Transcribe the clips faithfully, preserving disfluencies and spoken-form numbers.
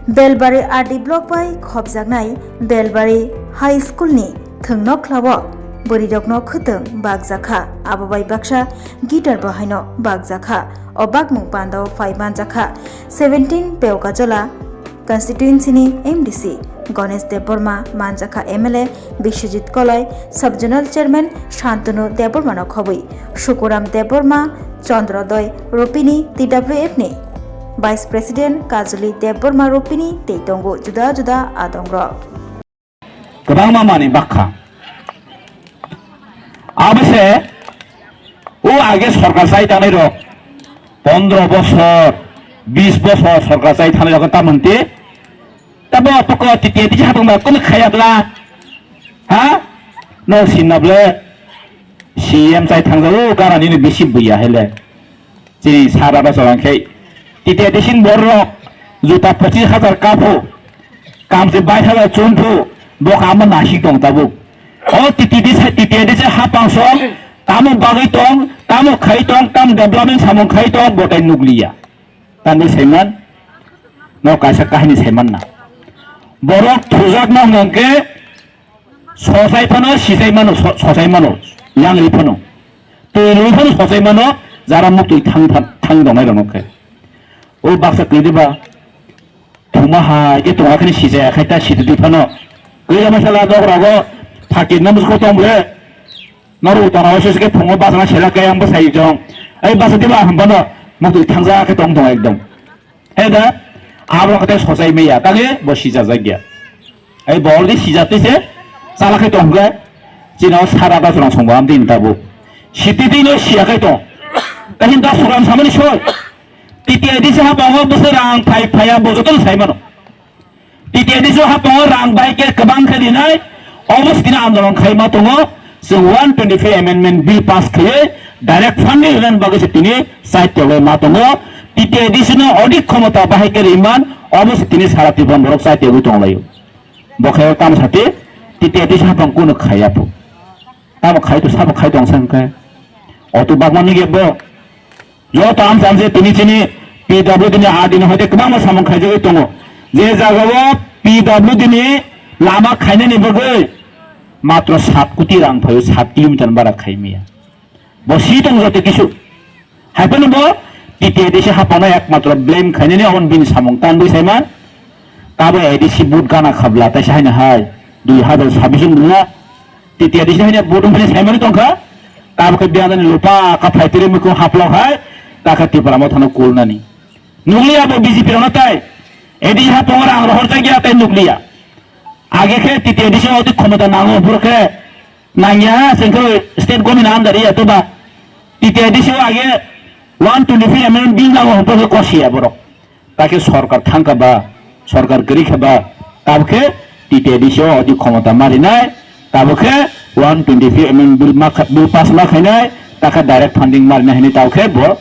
Belbari R D block bai khopjaknai Belbari High School ni thwngnokhla o bwrwirokno khwtwng bakjakha, abo bai baksa guitar bo haino bakjakha. O bakmung pandao phai manjakha seventeen Peukajola constituency ni M D C Ganesh Debbarma, manjakha M L A Biswajit Koloi, Sub Zonal Chairman Shantanu Debbarma no khobwi Sukuram Debbarma, Chandrodoi Rupini, T W F ni Vice President Kajuli Debbarma Rupini tei tongo juda juda adongrok. Kwbangma manwi bakha. Abo se o age sorkar chai tanai rok pondro bosor, bis bosor sorkar chai thanai rok ta mwnti. Tabo apoko titi titi hapang ba kunu khayabla. Ha? No sinable C M chai thangjago gara nini bisi buya hele. Chini sara ba chorang khe titi titi sin borok juta pochis hajar kapu. Kamse bai thala chumthu, bo kamo nasik tong tabuk. O titi dise, titi dise hapang song, tamo bagwi tong, tamo khai tong, tam development samung khai tong, botai nukliya. Tani saiman, no kaisa kahini saiman na. Borok thujak no hwnkhe sosai phano, sisai mano, so-, sosai mano, yang ri phano. Twi ri phano sosai mano, jara muktwi thang, thang, thang dongnai rok no khe. O baksa twi diba, Thuma hai khe tonga khani sijaya khai ta sidi di phano. Koi masala dok rogo phakir na musko tong bre. Noro utara o sese khe phungo basana sela kaya ang bwsai jong. Ai basa diba hambano mukti thangja khe tong tong ekdom. He da abo khe sojai meya kage bo sija jagya. Ai bol di sija tise sala khe tong khe. Chino sara da jong songbo am din tabu. Siti dino siya khe tong. Kahin da suram samani soi. T T I D C hapango bwswk rang phai phaiya bo jotono sai mano. T T I D C hapango rang bai khe kwbang khe rinai obo se tini andolon khai ma tongo. Chwng one twenty five amendment bill pass khaiwi direct funding rwnani bagwi se tini chai tewlai ma tongo. T T I D C no odik khomota bahai khe riman obo se tini sara Tripura borok chai tewlai tonglaio. Bo khe tamo sati T T I D C hapang kunu khaiya pho. Tamo khai to sabo khai tong sa hwnkhe. Oto bagmani ge bo. Joto amsa amsa tini chini P W D ni R D ni hoite kwbangma samung khaijagwi tongo. Je jagao P W D ni lama khainani bagwi matro sat koti rang phaio, sat kilometer bara khaimaya. Bo si tong joto kisu. Haiphano bo T T I D C hapano ekmatro blame khainani obo bini samung tanwi saima. Tabo A D C vote gana khabla taisa haino hai dui hazar sabbish wngna. T T I D C haino vote wngphani saimani tongkha. Tabo khe biyanani lupa ka phaitiri mukung haplok hai takha Tipra mothano kulnani. Nukliya bo B J P rokno tai A D C hapango rang rohorjakya tai nukliya. Age khe T T I D C odi khomota nango borok khe nangya chwng khe state government under ya toba. T T I D C o age one twenty five amendment bill nango hwnba khe kosiya borok. Takhe sorkar thangkha ba, sorkar kwrwi kha ba, tabukhe T T I D C o odi khomota marinai, tabukhe one twenty five amendment bill ma kha-, bill pass ma khainai, takhe direct funding marinai hinwi tabukhe bo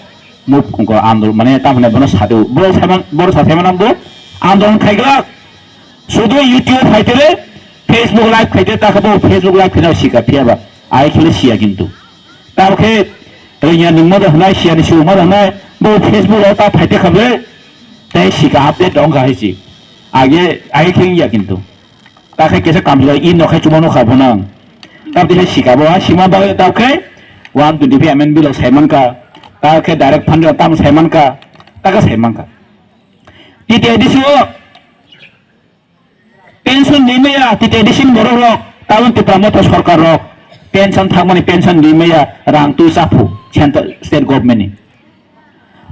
move kongko andol mane tamhwnai bono sadu. Bo saiman, boro sa saiman bo andolon khaiglak. Sudu YouTube phaitele, Facebook live khaite, takhe bo Facebook live khaina sika phiya ba. Ai khele siya kintu. Tabukhe rengya nungma da hwnai, siyani siyuma da hwnai, bo Facebook o ta phaite khabe, tei sika update dong kha hai si. Age, age kheng ya kintu. Ta khai kesa kamjwlai i nokhai chuma nokha bo nang. Tabdi hai sika bo, ha sima bagwi tabkhe one twenty five amendment bill o saiman ka, ta khe direct fund o tam saiman ka, ta khe saiman ka. T T I D C o Pension rimaya T T I D C ni borok rok, tabuk Tipra Motha sorkar rok pension thangmani pension rimaya rang twi chaphu central state government ni.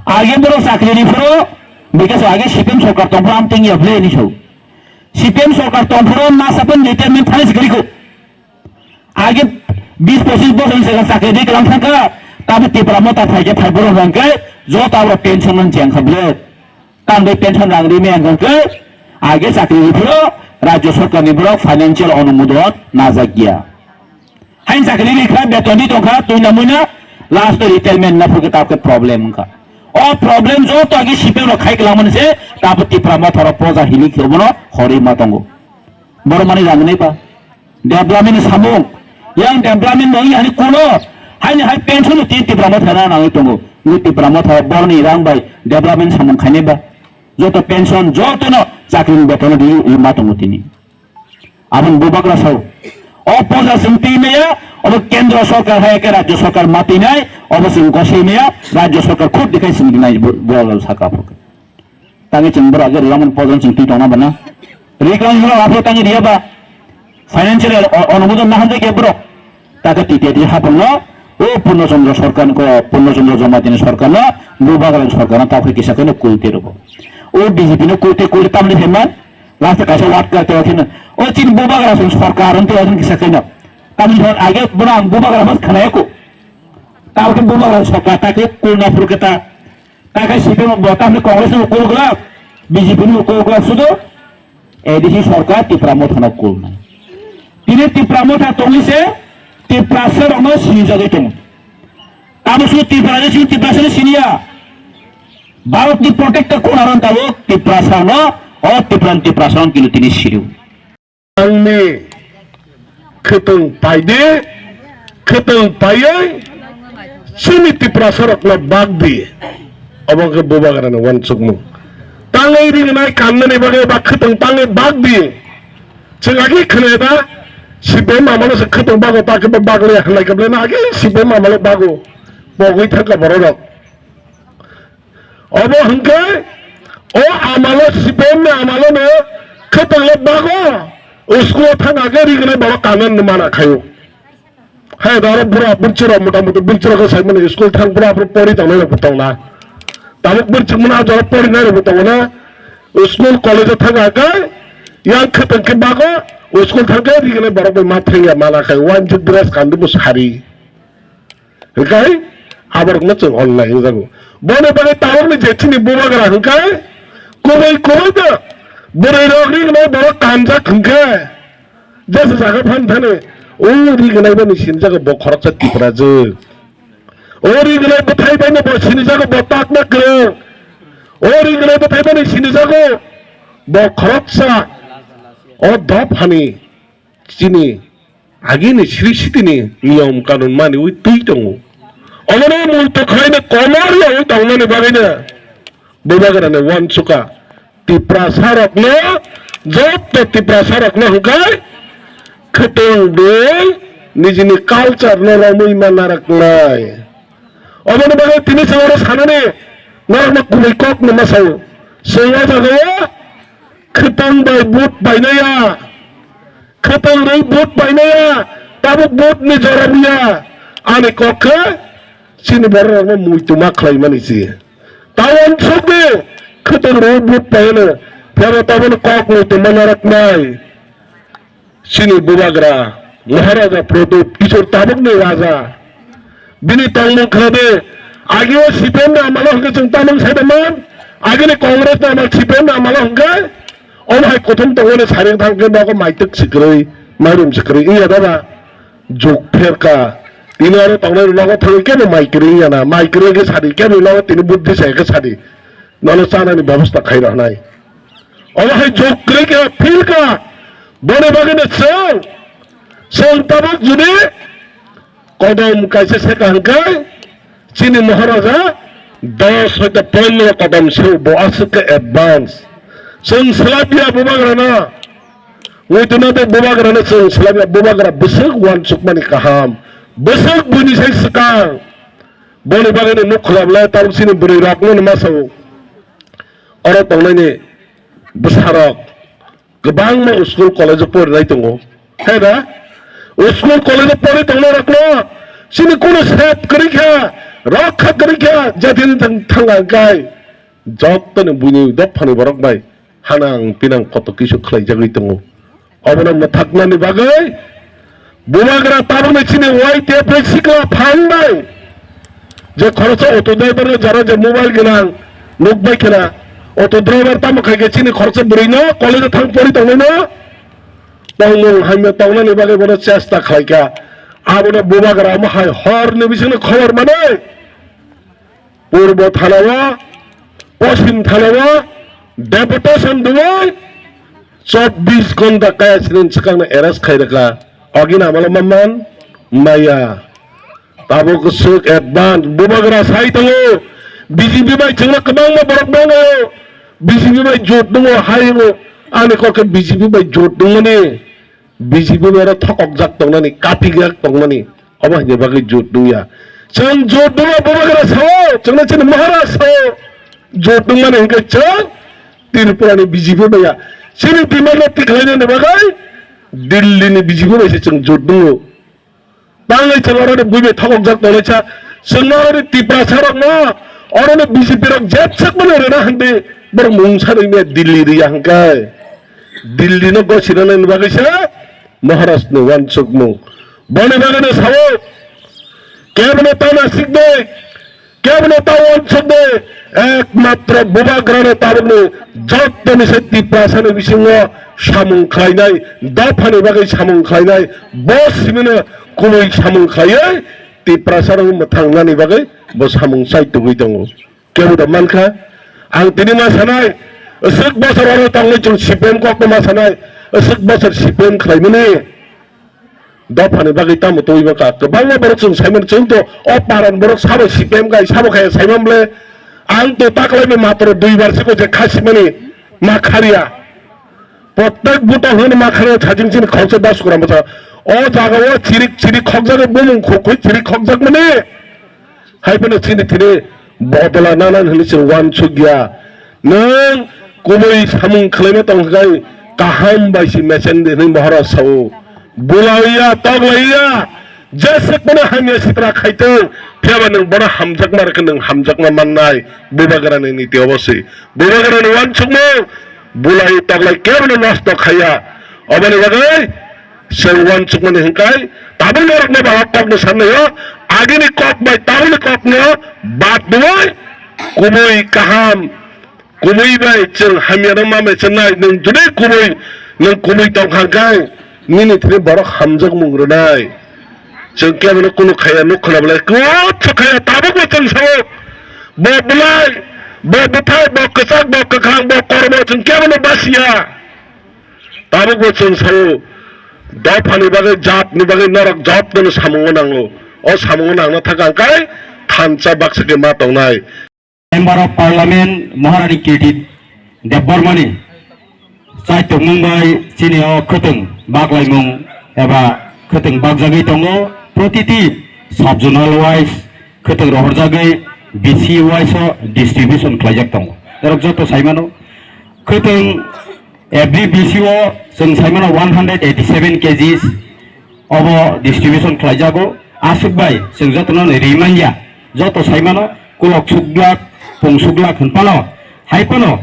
Age borok chakri ri phuru bikaso age C P M sorkar tong phuru amteng ya bwle ni so. C P M sorkar tong phuru masa pun retirement thani sikri ko. Age bis pochis bosor ni chakri ri kalam thangka, tabuk Tipra Motha phaikhe phai borok rang khe joto abro pension man cheng kha bwle. Tangwi pension rang rimaya hwnkhe age chakri riphuru rajya sorkarni borok financial onumodon najakya. Hain chakri rikha beton di tongkha tuina muina last retirement na phurkhe tabukhe problem wngkha. O problem joto age C P M rok khai kwlangmani se tabuk Tipra Motha rok poja hili khe obono horwi ma tongo. Borok mani rang nai ba. Development ni samung, yang development no yani kuno, haini hai pension no tin Tipra Motha na nangwi tongo. Ni Tipra Motha borni rang bai development samung khaini ba. Joto pension, jotono chakri ni beton di, di ma tongo tini. Aboni bubagra sao. O poja chwng twi maya, obo kendra sarkar hai khe rajya sarkar ma twi nai, obo chwng gosai maya, rajya sarkar khud dikhai chwng di nai bu-, bubagra saka phok. Tangwi chwng borok age rwlamani poja chwng twi tongna bana. Riklang hino aphro tangwi riya ba. Financial o-, onumodon na hamjak ya borok. Taka twi twi hapang no, o Purno Chandra sarkar ko, Purno Chandra Jamatini sarkar no, bubagra sarkar no, tao khe kisa khe no kul te robo. O B J P no kul te kul te tamni heman, last kaisa wat ka te kheno. O chini bubagra song sarkar on te on kisa khe no. Tamni hor age bono ang bubagra mas khana ko. Tao khe bubagra sarkar ta khe kul na phur khe ta. Ta khe C P M bo tamni Congress no kul gla, B J P no kul gla sudo. A D C sarkar Tipra Motha no kulnai. Tini Tipra Motha tongwi se Tiprasa rokno sinijagwi tongo. Tamo swi Tiprasa sini Tiprasa no siniya. Bharat ni protector kunaron tabuk Tiprasa no, o Tipra Tiprasa no kilo tini siriu. Angni khwtwng paide, khwtwng paiwi chini Tiprasa rokno bak di. Obo khe bubagrani uansukmung. Tangwi ringnai kannani bagwi ba khwtwng tangwi bak di. Chwng agi khwlai da, C P M amalo se khwtwng bago, ta khe ba bagwi halai khe belai na agi C P M amalo bago. Pogwi thangkha borok rok. Obo hwnkhe o amalo C P M ni amalo no khwtwng le bago. School thang age ringnai borok kanani mana khayo. Hai da oro bura bwrchirok mota moti bwrchirok khe saimani school thang bura bwrwi pori tongnai rok bo tongna. Tabuk bwrchik mano ah jora porinai rok bo tongo na. School college o thang kha khe yang khe tong khe bago school thang khe ringnai borok bai ma thangya mana khai wanjik dress kandi bo sari. Hwnkhe aborokno chwng online wngjago. Boni bagwi tabukni je chini bubagra hwnkhe kubui kubui bo bwrwi rok ringnai borok kanjak hwnkhe. Jesa jaga phan thani, o rignai bani sinijagwi bo khoroksa Tiprajwk. O rignai bwthai bani bo sinijagwi bo takna kwrwng. O rignai bwthai bani sinijagwi bo khoroksa o dophani chini agini sri sitini niyom kanun maniwi twi tongo. Omono mui tokhaino komor yawi tongnani bagwino bubagrani uansukha. Tiprasarokno, jotto Tiprasarokno hwnkhe khwtwng bwrwi nijini culture-no romwi ma narwknai. Oboni bagwi tini chwng oro sanani norokno kubui kokno ma sao. Chwng o jagao khwtwng bai vote painaiya, khwtwng rwi vote painaiya, tabuk vote-ni jora wngya. Ani kok khe chini bororokno muitu ma khlaimani se. Tawon sokni khwtwng rwi vote paiyano, phiya bo tabukni kok muitu ma narwknai. Chini bubagra Maharaja Pradyot Kishore tabukni raja. Bini tongmung khna de, agio C P M ni amalo hwnkhe chwng tamung sai da man, agini Congress ni amal C P M ni amalo hwnkhe, omo hai kothom tongmani sari thang khe nogo maitwk sikrwi, mairum sikrwi, iya da ba? Jug pherka. Tini oro tongnai nogo thangwi kebo mai kwrwi ya na, mai kwrwi khe sadi, kebo nogo tini buddhi sai khe sadi. Nono chanani bebosta khai rwnai. Omo hai jug kwrwi khe phil kha. Boni bagwi no chwng, chwng tabuk judi kodom kaisa seka hwnkhe, chini Maharaja dos hoite pondro kodom se bo aswk khe advance. Chwng swlaiya bubagrano, muitu no tei bubagrano chwng swlaiya, bubagra bwswk uansukmani kaham, bwswk buini sai swkang. Boni bagwi no nuk khulabwlai tabuk chini bwrwi rokno no ma sao. Oro tongnaini bwsarok kwbangma school college o porinai tongo. Hai da? School college o pori tongnai rokno chini kunu sep kwrwi kha, rokha kwrwi kha, jatini thang thangla kai. Jottoni buini dophani borok bai hanang pinang koto kisu khlaijagwi tongo. Obono mwthaknani bagwi bubagra tabukni chini Y T F ni sikla phan bai je khoroksa auto driver no jara je mobile gwnang nukbai khena auto driver tamo khai khe chini khoroksa bwrwi no college o thang pori tongnai no tongmung hamya tongnani bagwi bono chesta khlai kha. Abono bubagra omo hai hor ni bisingni khobor manwi Purbo thanao, Poschim thanao deputation rwui chobbish ghonta kaya sini swkangno arrest khai rwkha. Ogini amalo ma man maya. Tabuk swk advance bubagra sai tongo. B J P bai chwngno kwbangma borok bango. B J P bai jot nungo, hai wngo, ani kok khe B J P bai jot nungmani, B J P bai oro thokokjak tongnani, kapijak tongnani, omo haini bagwi jot nungya. Chwng jot nungma Bubagra sao, chwngno chini Maharaj sao, jot nungmani hinkhe chwng Tripura ni B J P bai ya. Chini demand no tikhlainani bagwi Delhi ni B J P bai se chwng jot nungo. Tangwi chwng oroni buibai thokokjak tonglaisa. Chwngno oroni Tiprasa rokno, oroni B J P rok jepsakmani rwna hwnwi borok mungsa rwngya Delhi rwya hwnkhe. Delhi no gosina nani bagwi se Maharaj ni uansukmung. Boni bagwi no sao, keboni tana sikde, keboni ta uansukde, ekmatro Bubagrano tabukni jottoni se Tiprasani bisingo samung khlainai, dophani bagwi samung khlainai, bo simino kubui samung khlaiwi Tiprasarok mwthangnani bagwi bo samung chai tugwi tongo. Kebo da mankha, ang tini ma sanai, aswk bosor oro tongwi chwng C P M kokno ma sanai, aswk bosor C P M khlaimani. Dophani bagwi tamo tongwi bwkha? Kwbangma borok chwng saimano, chwng to o paran borok sabo C P M kai, sabo khe saiman ble. Ang to taklaimani matro dui bar se ko je khasimani ma kharya. Protek buta hwnwi ma kharya, sajing chini khoksa das kuram bwsa. O jaga o chirik chirik khokjak, bumung khokwi chirik khokjakmani. Hai phano chini thini bodola nanan hwnwi chwng uansukya. Nwng kubui samung khwlaima tongkha khai kaham bai si mechen di hwnwi Maharaj sao. Bulaiya, toglaiya, jeswk phano hamya sitra khaitwng, phiyaba nwng bono hamjakma rwkhe nwng hamjakma mannai. Bubagrani niti obo se. Bubagrani uansukmung bulai toglai kebono nosto khaiya. Oboni bagwi chwng uansukmani hwnkhai tabuk norokno ba o kokno sannaio, agini kok bai tabukni kokno bad rwui kubui kaham, kubui bai chwng hamyano ma mechenai, nwng jodi kubui, nwng kubui tongkha hwnkhe nini thini borok hamjakmung rwnai. Chwng kebono kunu khaiya nuk khwna belai kuchuk khaiya, tabukbo chwng sao, bo belai, bo bwthai, bo kwchak, bo kwkhwrang, bo kormo chwng kebono basiya. Tabukbo chwng sao, dophani bagwi, jatni bagwi norok jotono samungo nango. O samungo nangna thangkha hwnkhe thansa baksa khe ma tongnai. Member of Parliament Maharani Kirti Debbarmani chaitokmung bai chini o khwtwng baklaimung eba khwtwng bakjagwi tongo. Protiti sub-zonal wise khwtwng rohorjagwi B C wise o distribution khlaijak tongo. Norok joto saimano, khwtwng every B C o chwng saimano one hundred eighty-seven K Gs obo distribution khlaijago. Aswk bai chwng jotono rimanya, joto saimano kulok suglak, pung suglak hwnphano, hai phano,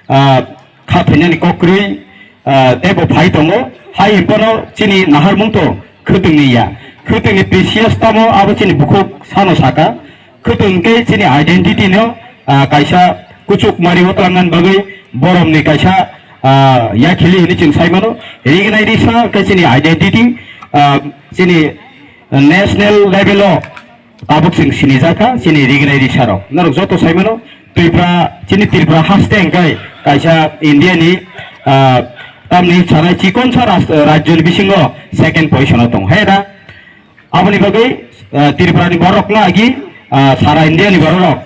ah, kha phainani kok kwrwi, ah, teibo phai tongo. Hai hwnphano chini naharmung to khwtwngni ya. Khwtwngni P C S tamo abo chini bukhuk sano saka. Khwtwng khe chini identity no, ah, kaisa kuchuk mari o tlangnani bagwi boromni kaisa, ah, yakhili hwnwi chwng sai mano. Rignai risa khe chini identity, ah, chini national level o tabuk chwng sinijak kha chini rignai risa rok. Norok joto sai mano, Tripura, chini Tripura haste hwnkhe kaisa India ni, ah, tamni sanai chikonsa ras-, rajyo ni bisingo second position o tongo. Hai da? Aboni bagwi, ah, Tripura ni borok no agi, ah, sara India ni borok rok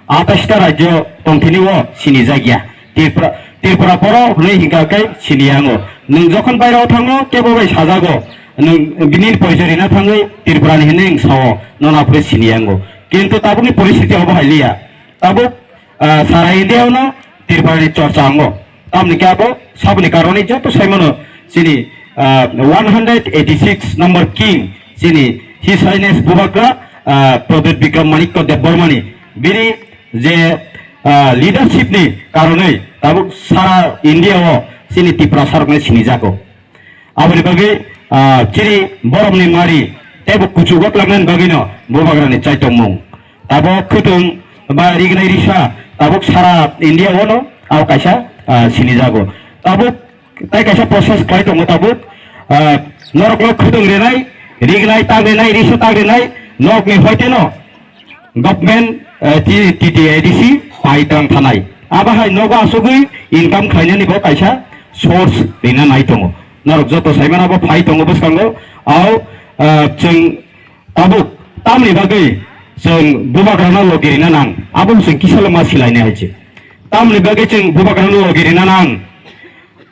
atais ta rajyo tongthini o sinijak ya. Tripura, Tripura borok hwnwi hinkha khe siniya ango. Nwng jokhon bairao thango, kebo bai sajago. Nwng bini poichoi rina thangwi Tripura ni hinwi nwng sao, nono aphuru siniya ango. Kintu tabukni poristhiti obo hai liya. Tabuk, ah, sara India o no Tripura ni chorcha ango. Tamni khe abo saboni karone joto sai mano chini, ah, one hundred eighty-six number king chini His Highness Bubagra, ah, Pradyut Bikram Manikya Debbarmani bini je, ah, leadership ni karone tabuk sara India o chini Tiprasa rokno sinijago. Aboni bagwi, ah, chini boromni mari teibo kuchugo tlangnani bagwino Bubagrani chaitokmung. Tabuk khwtwng ba rignai risa tabuk sara India o no abo kaisa, ah, sinijago. Tabuk tai kaisa process khlai tongo tabuk, ah, norokno khwtwng rinai, rignai tak rinai, risa tak rinai, nokni hoite no government, eh, T-, T T A D C pai tang thanai. Abo hai nogo asugwi income khlainani bo kaisa source rina nai tongo. Norok joto sai mano bo phai tongo bwskango. Au, eh, chwng tabuk tamni bagwi chwng Bubagrano logi rina nang. Abo chwng kisa lama silainai hai se. Tamoni bagwi chwng bubagrano logi rina nang.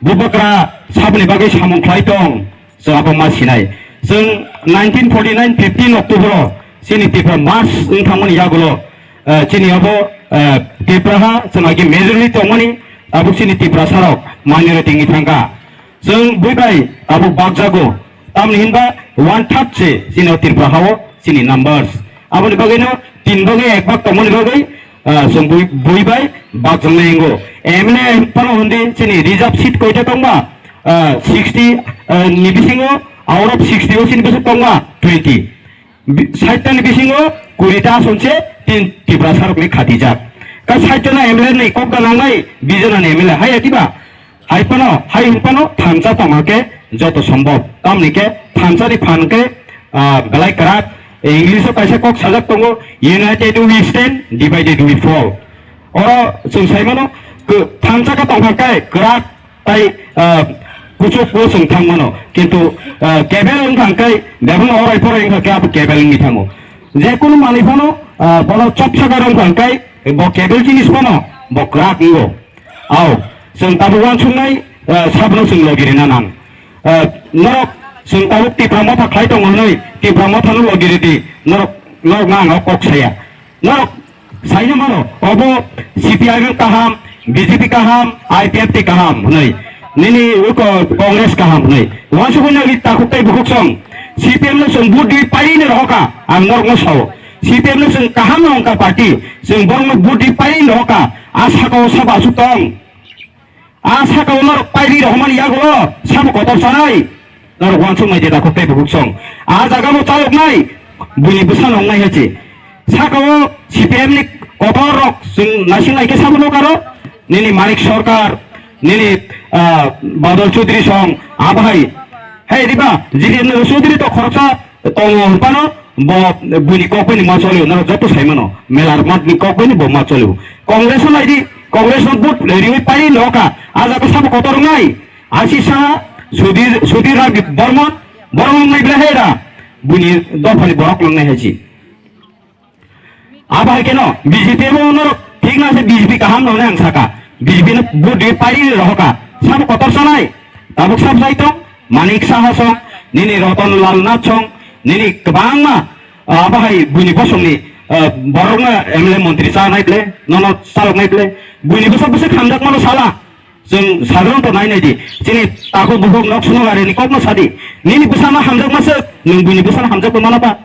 Bubagra saboni bagwi samung khlai tong, chwng abo ma sinai. Chwng nineteen forty-nine fifteen October o chini Tipra march wng thangmani yagulo, eh, chini abo, eh, Tipra ha chwng agi majority tongmani, abo chini Tiprasa rok minority wngwi thangkha. Chwng bui bai abo bakjago. Tamni hinba one third se chini o Tripura hao chini numbers. Aboni bagwi no tin bagwi ek bak tongmani bagwi, ah, chwng bui, bui bai bakjaknai wngo. M L A pano hwndi chini reserve seat koita tongba, ah, sixty, ah, ni bisingo out of sixty o chini bwswk tongba twenty. Bi-, sait tani bisingo kuri ta ason se tin Tiprasa rokni khatijak. Ka sait jona M L A ni kok da nangnai, bi jona ni M L A. Hai atiba? Hai phano, hai hwn phano thansa tongma khe joto sombhob. Tamni khe thansa ni phan khe, ah, belai kwrak. English o kaisa kok sajak tongo, "United we stand, divided we fall." Oro chwng sai mano, kw-, thansa khe tongkha khe kwrak tai, ah, kuchuk bo chwng thang mano. Kintu, ah, kebel wng thang khe, bebakno orai porai wng kha khe abo kebel wngwi thango. Je kunu manwi phano, ah, bono chopsa gari wng thang khe, bo kebel jinis phano bo kwrak wngo. Au, chwng tabuk uansuknai, ah, sabono chwng logi rina nang. Ah, norok chwng tabuk Tipra Motha khlai tongo hwnwi, Tipra Mothano logi ridi, norok, norokno ang o kok saya. Norok saino mano, obo C P I M kaham, B J P kaham, I P F T kaham hwnwi, nini uko Congress kaham hwnwi. Uansugwi nagwi takhuk tei bukhuk song, C P M no chwng vote di paini rohoka, ang norokno sao. C P M no chwng kaham no wngkha party, chwng borokno vote di paini rohoka, a sakao sabo aswk tong. A sakao norok pairi rohormani yagulo sabo kotor sanai. Norok uansuknai je takhuk tei bukhuk song. A jaga bo chaloknai, buini bwsa nongnai hai se. Sakao C P M ni kotor rok chwng naising nai khe sabo nokaro. Nini Manik Sarkar, nini, ah, Badal Chaudhary song, abo hai. Hai riba, Jitendra Chaudhary to khoroksa tongo hwnphano bo buini kok bai ni ma cholio, norok joto sai mano, Melar Math ni kok bai ni bo ma cholio. Congress o nai di, Congress no vote riwi pairi no kha, a jaga sabo kotor wngnai, Ashish Saha, Sudhir, Sudhir Rabi Barman, borok wngnai belai hai da, buini dopha ni borok wngnai hai si. Abo hai kheno B J P bo norok thik na se B J P kaham no ang saka. B J P no vote di pairi ni rohoka. Sabo kotor sanai. Tabuk sab sai tong. Manik Saha song, nini Ratan Lal Nath song, nini kwbangma, ah, abo hai buini bosongni, ah, borokno M L A montri cha nai ble, nono chalok nai ble. Buini bwsa bwswk hamjak mano sala. Chwng sadharanto nai nai di. Chini takhuk bukhuk nok suno gari ni kokno sadi. Nini bwsano hamjak maswk, nwng buini bwsano hamjak mano ba?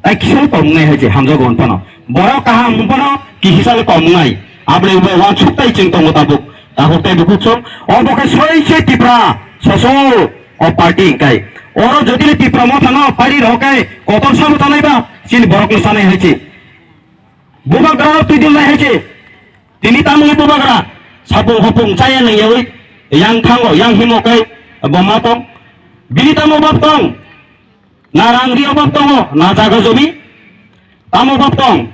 Tai kisa le kom wngnai hai se hamjago hwn phano. Borok kaham hwn phano kisa le kom wngnai. Aboni bai uansuk tai chwng tongo tabuk. Tabuk tai bukhuk song. Obo khe soi se Tipra sosol o party hwnkhe. Oro jodi le Tipra Mothano pairi rok khe kotor sabo chanai ba chini borok no chanai hai se. Bubagra twi dil nai hai se. Tini tamni bubagra sapung hopung chaya nang yawi yang thango yang himo khe bo ma tong. Bini tamo bab tong. Na rang ri obab tongo, na jaga jomi tamo obab tong.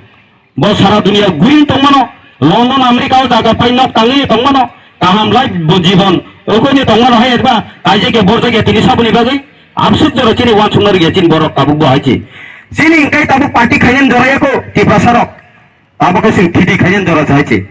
Bo sara dunia guring tongmano, London, America o jaga pai nok tangwi tongmano, kaham life bo jibon okhoni tongmano hai ba, kaijak ya borjak ya tini saboni bagwi, absuk jora chini uansukna rwgya chini borok tabuk bo hai chi. Chini hwnkhe tabuk party khainani jora yako Tiprasa rok, tabuk khe chwng thidi khainani jora hai chi.